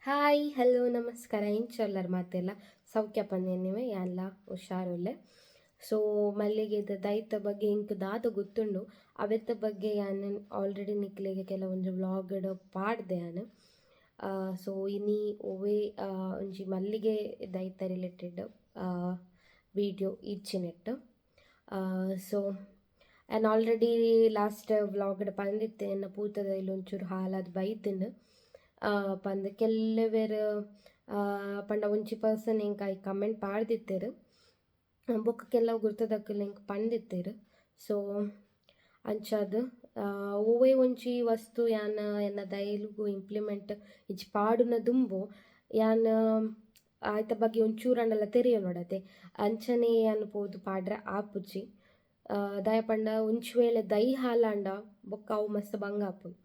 Hi, hello, ನಮಸ್ಕಾರ. ಎಂಚ ಉಲ್ಲರ್ ಮಾತೆಲ್ಲ? ಸೌಖ್ಯ ಪಂದೆನ್ನಿವೆ. ಯಾನ್ಲ ಹುಷಾರುಲ್ಲೆ. ಸೊ ಮಲ್ಲಿಗೆದ ದೈತ ಬಗ್ಗೆ ಎಂಕ್ ದಾದ ಗೊತ್ತುಂಡು, ಅವೆತ್ತ ಬಗ್ಗೆ ಯಾನ್ ಆಲ್ರೆಡಿ ನಿಕ್ಲೆಗ್ ಕೆಲವೊಂಜಿ ವ್ಲಾಗ್ಡ್ ಪಾಡ್ದೆ ಯಾನ್. ಸೊ ಇನಿ ಒವ್ವೆ ಒಂಜಿ ಮಲ್ಲಿಗೆ ದೈತ ರಿಲೇಟೆಡ್ ವಿಡಿಯೋ ಇಜ್ಜಿ ನೆಟ್ಟ್. ಸೊ ಯಾನ್ ಆಲ್ರೆಡಿ ಲಾಸ್ಟ್ ವ್ಲಾಗ್ಡ್ ಪಂದಿತ್ತೆ, ಎನ್ನ ಪೂತದ ಒಂಚೂರು ಹಾಲಾದ್ ಬೈದ್ಂಡ್ ಪಂದ್. ಕೆಲವೆರ್ ಪಂಡ ಒಂಜಿ ಪರ್ಸನ್ ಎಂಕ್ ಐಕ್ ಕಮೆಂಟ್ ಪಾಡ್ದಿತ್ತೆರ್. ಬೊಕ್ಕ ಕೆಲವು ಗುರ್ತದಕುಲು ಎಂಕ್ ಪಂದಿತ್ತೆರ್. ಸೊ ಅಂಚಾದ್ ಒವ್ವೇ ಒಂಜಿ ವಸ್ತು ಯಾನ್ ಎನ್ನ ದೈಲುಗು ಇಂಪ್ಲಿಮೆಂಟ್ ಇಜ್ಜಿ ಪಾಡುನ ದುಂಬು ಯಾನ್ ಐತ ಬಗ್ಗೆ ಒಂಚೂರಾಂಡಲ ತೆರಿಯೊನೊಡತೆ. ಅಂಚನೆ ಯಾನ್ ಪೋದು ಪಾಡ್ರೆ ಆಪುಜಿ. ದಾಯೆ ಪಂಡ ಒಂಜಿ ವೇಳೆ ದೈ ಹಾಲಾಂಡ ಬೊಕ್ಕ ಅವು ಮಸ್ತ್ ಬಂಗ ಆಪುಂಡು.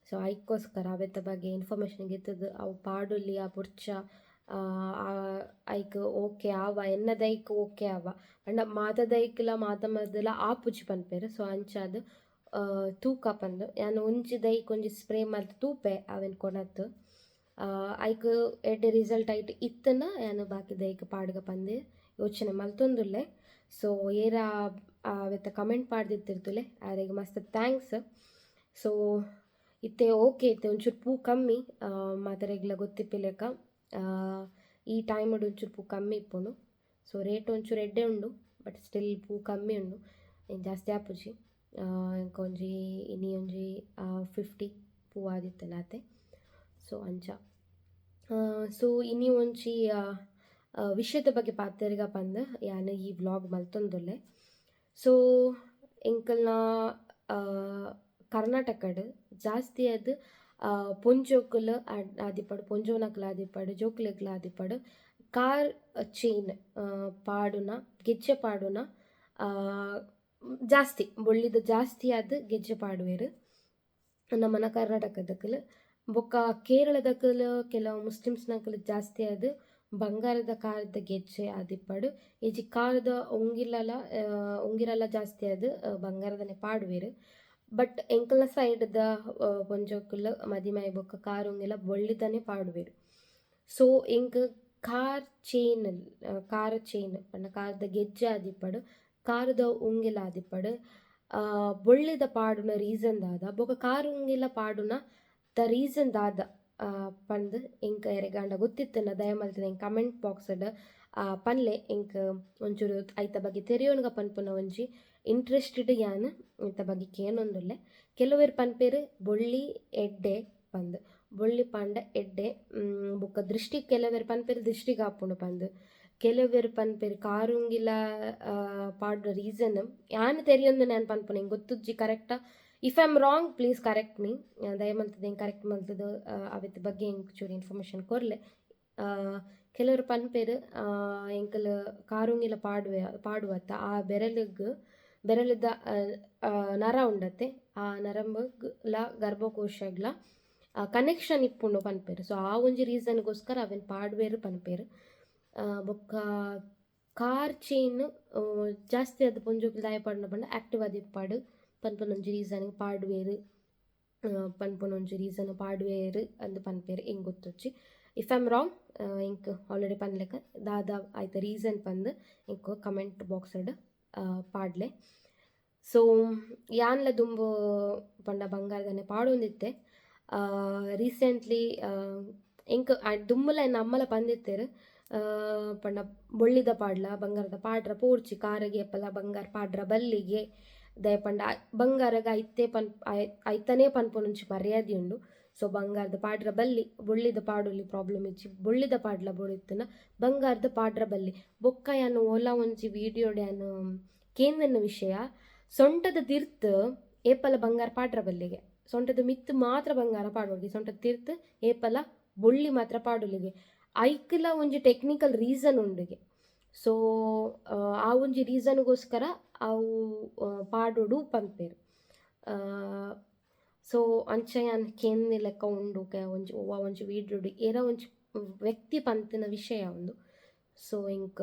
ಸೊ ಐಕ್ಕೋಸ್ಕರ ಅವೆತ ಬಗ್ಗೆ ಇನ್ಫಾರ್ಮೇಶನ್ ಗೆತ್ತುದು ಅವು ಪಾಡೊಲಿ ಆ ಬೊಡ್ಚ, ಐಕ್ ಓಕೆ ಆವ, ಎನ್ನ ದೈಕ್ ಓಕೆ ಆವ ಪಂಡ ಮಾತ ದೈಕ್ಲ ಮಾತ ಮರ್ದ್ಲ ಆಪುಜಿ ಪನ್ಪೆರ್. ಸೊ ಅಂಚಾದ್ ತೂಕ ಪಂದ್ ಯಾನ್ ಒಂಜಿ ದೈಕ್ ಒಂಜಿ ಸ್ಪ್ರೇ ಮಲ್ತ್ ತೂಪೆ. ಅವೆನ್ ಕೊನತ್ ಐಕ್ ಎಡ್ಡೆ ರಿಸಲ್ಟ್ ಐಟ್ ಇತ್ತುಂಡ ಯಾನ್ ಬಾಕಿ ದೈಕ್ ಪಾಡ್ಗ ಪಂದ್ ಯೋಚನೆ ಮಲ್ತೊಂದುಲ್ಲೆ. ಸೊ ಏರ ಅವೆತ ಕಮೆಂಟ್ ಪಾಡ್ದಿತ್ತಿರ್ತುಲೆ, ಆರೆಗ್ ಮಸ್ತ್ thanks. ಸೊ ಇತ್ತೆ ಓಕೆ, ಇತ್ತೆ ಒಂಚೂರು ಪೂ ಕಮ್ಮಿ. ಮಾತೆರೆಗ್ಲ ಗೊತ್ತಿಪ್ಪಿಲೆಕ್ಕ ಈ ಟೈಮುಡು ಒಂಚೂರು ಪೂ ಕಮ್ಮಿ ಇಪ್ಪುಂಡು. ಸೊ ರೇಟ್ ಒಂಚೂರು ಎಡ್ಡೆ ಉಂಡು, ಬಟ್ ಸ್ಟಿಲ್ ಪೂ ಕಮ್ಮಿ ಉಂಡು, ಜಾಸ್ತಿ ಆಪುಜಿ. ಎಂಕ್ ಒಂಜಿ ಇನಿ ಒಂಜಿ 50 ಪೂ ಆದಿತ್ತ್ಂಡ್ ಆತೆ. ಸೊ ಅಂಚ. ಸೊ ಇನಿ ಒಂಜಿ ವಿಷಯದ ಬಗ್ಗೆ ಪಾತೆರ್ಗ ಪಂದ್ ಯಾನ್ ಈ ವ್ಲಾಗ್ ಮಲ್ತೊಂದುಲ್ಲೆ. ಸೊ ಎಂಕಲ್ನ ಕರ್ನಾಟಕಡ್ ಜಾಸ್ತಿ ಆದ್ ಪೊಂಜೋಕುಲು ಆದಿಪ್ಪಡ್, ಪೊಂಜೋನಕ್ಲ್ ಆದಿಪ್ಪಡ್, ಜೋಕುಲೆಗ್ಲ ಆದಿಪ್ಪಡ್, ಕಾರ್ ಚೈನ್ ಪಾಡುನ, ಗೆಜ್ಜೆ ಪಾಡುನ ಜಾಸ್ತಿ, ಬೊಳ್ಳಿದ ಜಾಸ್ತಿ ಆದ್ ಗೆಜ್ಜೆ ಪಾಡುವೆರ್ ನಮನ ಕರ್ನಾಟಕದಕುಲು. ಬೊಕ್ಕ ಕೇರಳದಕುಲು, ಕೆಲವು ಮುಸ್ಲಿಮ್ಸ್ನಕುಲು ಜಾಸ್ತಿ ಆದ್ ಬಂಗಾರದ ಕಾರ್ದ ಗೆಜ್ಜೆ ಆದಿಪ್ಪಡ್, ಇಜ್ಜಿ ಕಾರ್ದ ಉಂಗಿಲಲ ಉಂಗಿರಲ ಜಾಸ್ತಿ ಆದ್ ಬಂಗಾರದನೆ ಪಾಡುವೆರ್. ಬಟ್ ಎಂಕಲ್ನ ಸೈಡ್ ದ ಪೊಂಜೋಕುಲು ಮದಿಮೆ ಆಯಿ ಬೊಕ್ಕ ಕಾರ್ ಉಂಗಿಲ ಬೊಳ್ಳಿದನೆ ಪಾಡುವೆರ್. ಸೊ ಎಂಕ್ ಕಾರ್ ಚೈನ್, ಕಾರ್ ಚೈನ್ ಪಂಡ ಕಾರ್ದ ಗೆಜ್ಜೆ ಆದಿಪ್ಪಡ್, ಕಾರ್ದ ಉಂಗಿಲ ಆದಿಪ್ಪಡ್, ಬೊಳ್ಳಿದ ಪಾಡುನ ರೀಸನ್ ದಾದ, ಬೊಕ ಕಾರ್ ಉಂಗಿಲ ಪಾಡುನ ದ ರೀಸನ್ ದಾದ ಪಂದ್ ಎಂಕ್ ಎರೆಗಾಂಡ ಗೊತ್ತಿತ್ತುಂಡ ದಯಮಲ್ತ್ದ್ ಎಂಕ್ ಕಮೆಂಟ್ ಬಾಕ್ಸ್ ಡ್ ಪನ್ಲೆ. ಎಂಕ್ ಒಂಚೂರು ಐತ ಬಗ್ಗೆ ತೆರಿಯೊನುಗ ಪನ್ಪುನ ಒಂಜಿ ಇಂಟ್ರೆಸ್ಟೆಡ್ ಯಾನ್ ಐತ ಬಗ್ಗೆ ಕೇನೊಂದುಲ್ಲೆ. ಕೆಲವೆರ್ ಪನ್ಪೆರ್ ಬೊಳ್ಳಿ ಎಡ್ಡೆ ಪಂದ್, ಬೊಳ್ಳಿ ಪಂಡ ಎಡ್ಡೆ, ಬೊಕ್ಕ ದೃಷ್ಟಿ, ಕೆಲವೆರ್ ಪನ್ಪೆರ್ ದೃಷ್ಟಿಗ್ ಆಪುಂಡು ಪಂದ್. ಕೆಲವೆರ್ ಪನ್ಪೆರ್ ಕಾರುಂಗಿಲ ಪಾಡುನ ರೀಸನ್ ಯಾನ್ ತೆರಿಯೊಂದು ಯಾನ್ ಪನ್ಪುನ. ಎಂಕ್ ಗೊತ್ತುಜ್ಜಿ correct. If I am wrong, please correct me. ದಯಮಲ್ತ್ದ್ ಎಂಕ್ ಕರೆಕ್ಟ್ ಮಲ್ತ್ದ್ ಅವೆತ ಬಗ್ಗೆ ಎಂಕ್ ಚೂರು ಇನ್ಫಾರ್ಮೇಶನ್ ಕೊರ್ಲೆ. ಕೆಲವೆರ್ ಪನ್ಪೆರ್ ಎಂಕುಲು ಕಾರುಂಗಿಲ ಪಾಡುವೆ ಪಾಡುವತ್ತ, ಆ ಬೆರಳುಗ್ ಬೆರಳುದ ನರ ಉಂಡತ್ತೆ, ಆ ನರಂಬುಗ್ಲ ಗರ್ಭಕೋಶಗ್ಲ ಕನೆಕ್ಷನ್ ಇಪ್ಪುಂಡು ಪನ್ಪೆರ್. ಸೊ ಆ ಒಂಜಿ ರೀಸನ್ಗೋಸ್ಕರ ಅವೆನ್ ಪಾಡುವೆರ್ ಪನ್ಪೆರ್. ಬೊಕ್ಕ ಕಾರ್ ಚೈನ್ ಜಾಸ್ತಿ ಆದ್ ಪೊಂಜೋಕುಲು ದಾಯೆ ಪಾಡುನ ಪಂಡ ಆಕ್ಟಿವ್ ಆದಿಪ್ಪಡ್ ಪನ್ಪುನ ಒಂಜಿ ರೀಸನ್ ಪಾಡುವೆರ್ ಪನ್ಪುನ ಒಂಜಿ ರೀಸನ್ ಪಾಡುವೆರ್ ಅಂದ್ ಪನ್ಪೆರ್. ಎಂಕ್ ಗೊತ್ತುಜ್ಜಿ. If I am wrong, ಎಂಕ್ ಆಲ್ರೆಡಿ ಪನ್ಲೆಕ ದಾದ ಐತ ರೀಸನ್ ಪಂದ್ ಎಂಕ್ ಕಮೆಂಟ್ ಬಾಕ್ಸ್ ಡ್ ಪಾಡ್ಲೆ. ಸೊ ಯಾನ್ಲ ದುಂಬು ಪಂಡ ಬಂಗಾರದನೆ ಪಾಡೊಂದಿತ್ತೆ. ರೀಸೆಂಟ್ಲಿ ಎಂಕ್ ದುಂಬುಲ ಎನ್ನ ಅಮ್ಮಲ ಪಂದಿತ್ತೆರ್, ಪಂಡ ಬೊಳ್ಳಿದ ಪಾಡ್ಲ, ಬಂಗಾರದ ಪಾಡ್ರ ಪೋಡ್ಚಿ, ಕಾರಿಗೆ ಏಪಲ ಬಂಗಾರ ಪಾಡ್ರ ಬಲ್ಲಿಗೆ. ದಾಯೆ ಪಂಡ ಬಂಗಾರಗ್ ಐತೆ ಪನ್ ಐತನೇ ಪನ್ಪುನ ಒಂಜಿ ಮರ್ಯಾದೆ ಉಂಡು. ಸೊ ಬಂಗಾರದ ಪಾಡ್ರ ಬಲ್ಲಿ, ಬೊಳ್ಳಿದ ಪಾಡೊಲಿ, ಪ್ರಾಬ್ಲಮ್ ಇಜ್ಜಿ. ಬೊಳ್ಳಿದ ಪಾಡ್ಲ ಬೋಡಿತ್ತುಂಡ ಬಂಗಾರದ ಪಾಡ್ರ ಬಲ್ಲಿ. ಬೊಕ್ಕ ಯಾನ್ ಓಲ ಒಂಜಿ ವಿಡಿಯೋಡ್ ಯಾನ್ ಕೇಂದಿನ ವಿಷಯ, ಸೊಂಟದ ತಿರ್ತ್ ಏಪಲ ಬಂಗಾರ ಪಾಡ್ರ ಬಲ್ಲಿಗೆ, ಸೊಂಟದ ಮಿತ್ತ್ ಮಾತ್ರ ಬಂಗಾರ ಪಾಡೊಲಿ, ಸೊಂಟದ ತಿರ್ತ್ ಏಪಲ ಬೊಳ್ಳಿ ಮಾತ್ರ ಪಾಡೊಲಿಗೆ. ಐಕ್ಲ ಒಂಜಿ ಟೆಕ್ನಿಕಲ್ ರೀಸನ್ ಉಂಡುಗೆ. ಸೊ ಆ ಒಂಜಿ ರೀಸನ್ಗೋಸ್ಕರ ಅವು ಪಾಡೊಡು ಪನ್ಪೆರ್. ಸೊ ಅಂಚ ಯಾನ್ ಕೇಂದಿ ಲೆಕ್ಕ ಉಂಡು. ಒಂಜಿ ಒವ್ವಾ ಒಂಜಿ ವೀಡಿಯೋಡ್ ಏರಾ ಒಂಜಿ ವ್ಯಕ್ತಿ ಪನ್ತಿನ ವಿಷಯ ಉಂದು. ಸೊ ಎಂಕ್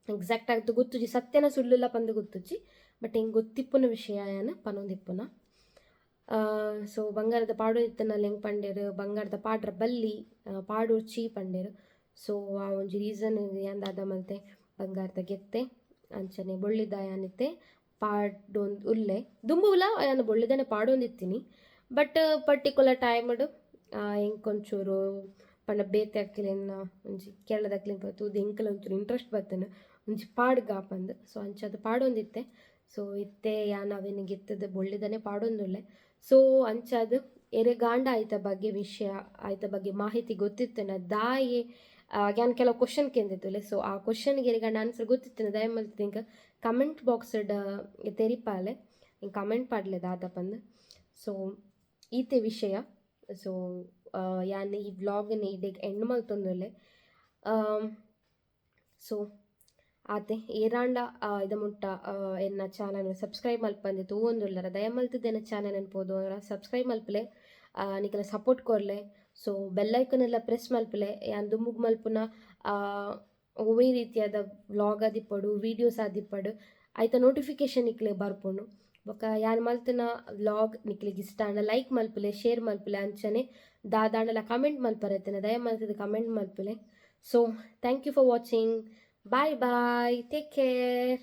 ಎಕ್ಸಾಕ್ಟ್ ಆದ್ ಗೊತ್ತುಜಿ, ಸತ್ಯನ ಸುಳ್ಳುಲ ಪಂದ್ ಗೊತ್ತುಜ್ಜಿ. ಬಟ್ ಎಂಕ್ ಗೊತ್ತಿಪ್ಪುನ ವಿಷಯ ಯಾನ್ ಪನೊಂದಿಪ್ಪುನ. ಸೊ ಬಂಗಾರದ ಪಾಡೊಂದಿತ್ತಿನಲ್ ಎಂಕ್ ಪಂಡೆರ್ ಬಂಗಾರದ ಪಾಡ್ರ ಬಲ್ಲಿ ಪಾಡೊರ್ಚಿ ಪಂಡೆರ್. ಸೊ ಆ ಒಂಜಿ ರೀಸನ್ ಯಾನ್ ದಾದ ಮಲ್ತೆ ಬಂಗಾರದ ಗೆತ್ತೆ ಅಂಚನೆ ಬೊಳ್ಳಿದ ಯಾನಿತ್ತೆ ಪಾಡೊಂದು ಉಲ್ಲೆ. ದುಂಬುಲ ಯಾನ್ ಬೊಳ್ಳಿದನೆ ಪಾಡೊಂದಿತ್ತಿನಿ ಬಟ್ ಪರ್ಟಿಕ್ಯುಲರ್ ಟೈಮ್ಡ್ ಎಂಕ್ ಒಂಚೂರು ಪಂಡ ಬೇತೆ ಅಕ್ಲೆನ ಒಂಜಿ ಕೇರಳದಕ್ಲೆನ ತೂದು ಎಂಕಲ ಒಂಚೂರು ಇಂಟ್ರೆಸ್ಟ್ ಬತ್ತುಂಡು ಒಂಜಿ ಪಾಡ್ಗ ಪಂದ್. ಸೊ ಅಂಚಾದ್ ಪಾಡೊಂದಿತ್ತೆ. ಸೊ ಇತ್ತೆ ಯಾನ್ ಅವೆನ್ ಗೆತ್ತುದು ಬೊಳ್ಳಿದನೆ ಪಾಡೊಂದುಲ್ಲೆ. ಸೊ ಅಂಚಾದ್ ಎರೆಗಾಂಡ ಐತ ಬಗ್ಗೆ ವಿಷಯ ಐತ ಬಗ್ಗೆ ಮಾಹಿತಿ ಗೊತ್ತಿತ್ತುಂಡ ದಾಯೆ ಯಾನ್ ಕೆಲವು ಕ್ವಶನ್ ಕೇಂದಿತ್ತುಲ್ಲೆ. ಸೊ ಆ ಕ್ವಶನ್ಗೆ ಎರೆಗಾಂಡ ಆನ್ಸರ್ ಗೊತ್ತಿತ್ತುಂಡ ದಯಮಲ್ತ್ ಎಂಕ್ ಕಮೆಂಟ್ ಬಾಕ್ಸ್ಡ್ ತೆರಿಪಾಲೆ, ಕಮೆಂಟ್ ಪಾಡ್ಲೆ ದಾದ ಪಂದ್. ಸೊ ಈತೆ ವಿಷಯ. ಸೊ ಯಾನ್ ಈ ವ್ಲಾಗ್ನ್ ಇಡೆಗ್ ಎಂಡ್ ಮಲ್ತೊಂದುಲ್ಲೆ. ಸೊ ಆತೆ. ಏರಾಂಡ ಇದ ಮುಟ್ಟ ಎನ್ನ ಚಾನಲ್ ಸಬ್ಸ್ಕ್ರೈಬ್ ಮಲ್ಪಂದೆ ತೂವೊಂದುಲ್ಲರ ದಯಮಲ್ತ್ದ್ ಎನ್ನ ಚಾನಲ್ ಪೋದು ಸಬ್ಸ್ಕ್ರೈಬ್ ಮಲ್ಪುಲೆ, ನಿಕಲ್ನ ಸಪೋರ್ಟ್ ಕೊರ್ಲೆ. ಸೊ ಬೆಲ್ ಐಕನ್ ಎಲ್ಲ ಪ್ರೆಸ್ ಮಲ್ಪುಲೆ. ಯಾನ್ ದುಂಬುಗ್ ಮಲ್ಪುನ ಒವ್ವೇ ರೀತಿಯಾದ ವ್ಲಾಗ್ ಆದಿಪ್ಪಡು, ವೀಡಿಯೋಸ್ ಆದಿಪ್ಪಡು, ಐತ ನೋಟಿಫಿಕೇಶನ್ ನಿಕ್ಲೆಗ್ ಬರ್ಪುಂಡು. ಬೊಕ ಯಾನ್ ಮಲ್ತಿನ ವ್ಲಾಗ್ ನಿಕ್ಲೆಗ್ ಇಷ್ಟ ಆಂಡ ಲೈಕ್ ಮಲ್ಪುಲೆ, ಶೇರ್ ಮಲ್ಪುಲೆ. ಅಂಚನೆ ದಾದಾಂಡಲ ಕಮೆಂಟ್ ಮಲ್ಪರೆ ಇತ್ತಿನ ದಯಮಲ್ತ್ದ್ ಕಮೆಂಟ್ ಮಲ್ಪುಲೆ. So thank you for watching. Bye bye, take care.